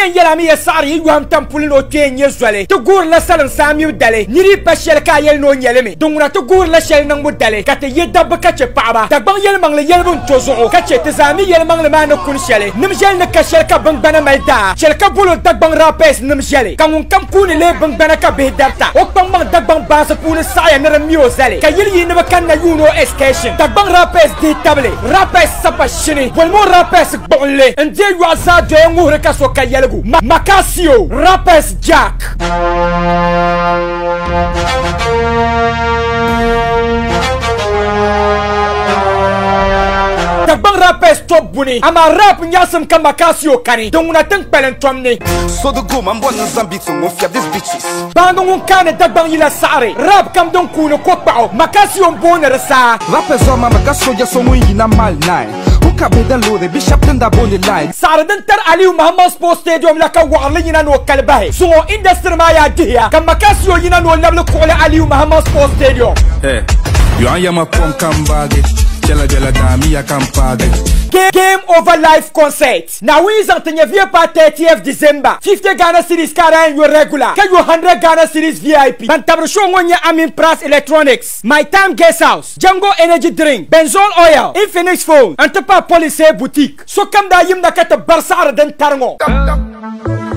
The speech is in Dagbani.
yɛn yɛli a mi ya saɣiri yi yɔhim tam puli ni o kpee n-nyɛ zoli. Ti guurila salim saa mibu dali. Niri yi pa shɛli ka a yɛli ni o nyɛ li mi, din ŋuna ti guurila shɛli niŋbu dali ka ti yi dabba ka chɛ paɣaba. Dagbaŋ yɛlimaŋli yɛlibu n-to zuɣu ka chɛ ti zaa mi yɛlimaŋli maa ni kuni shɛli. Nim ʒɛli ni ka shɛli ka bingbana mali daa, shɛli ka boli o Dagbaŋ rappers nim ʒɛli ka ŋun kam kuuni leei bingbana ka bihi darita. O kpaŋmaŋ Dagbaŋ baansi puuni saɣiya ni di mi o zali ka yili yiiniba kanna yuuni o excursion. Dagbaŋ rappers dihi tabili rappers sapa shini bolimi o rappers gbuɣinli n-deei yɔɣu zaa doya ŋuhiri ka so ka yɛligu. Makasio rappers Jack. Dagbaŋ rappers tɔbu buni, amaa rap nyaɣisim ka Makasio kani, din ŋuna ti n-kpalim tom ni. So di go man bɔri ni zaŋ beats ŋɔ fiɛbi these bitches. Baangi ŋun kaani Dagbaŋ yila saɣiri rap kam din kuuni kokpaɣu, Makasio m-booni di saa. Rappers zɔri ma mi ka soja so ŋun yina mile nine. Hookup be din loori bi shɛba din daa booni line. Saɣiri din tari Aliyu Mahamman Sports Stadium la ka waɣirili yina ni o kali bahi. Zuŋɔ industry maa yaa dihiya ka Makasio yina ni o labili kuɣili Aliyu Mahamman Sports Stadium. Hey, yɔɣu yɛma kom ka m baagi, chɛla bɛla daamiya ka m paagi. Game Over Live Concert, Naawuni yi zaŋ ti nyɛviya paai 30th December, 50 Ghana cedis ka a daa yɛn yo regular ka yo 100 Ghana cedis VIP. Ban tabiri show ŋɔ n-nyɛ Amin Pras Electronics, My Time Guest House, Django Energy Drink, Benzol Oil, Infinix Phone n-ti pahi Police Boutique. Sokam daa yimna ka ti bari saɣiri din tari ŋɔ.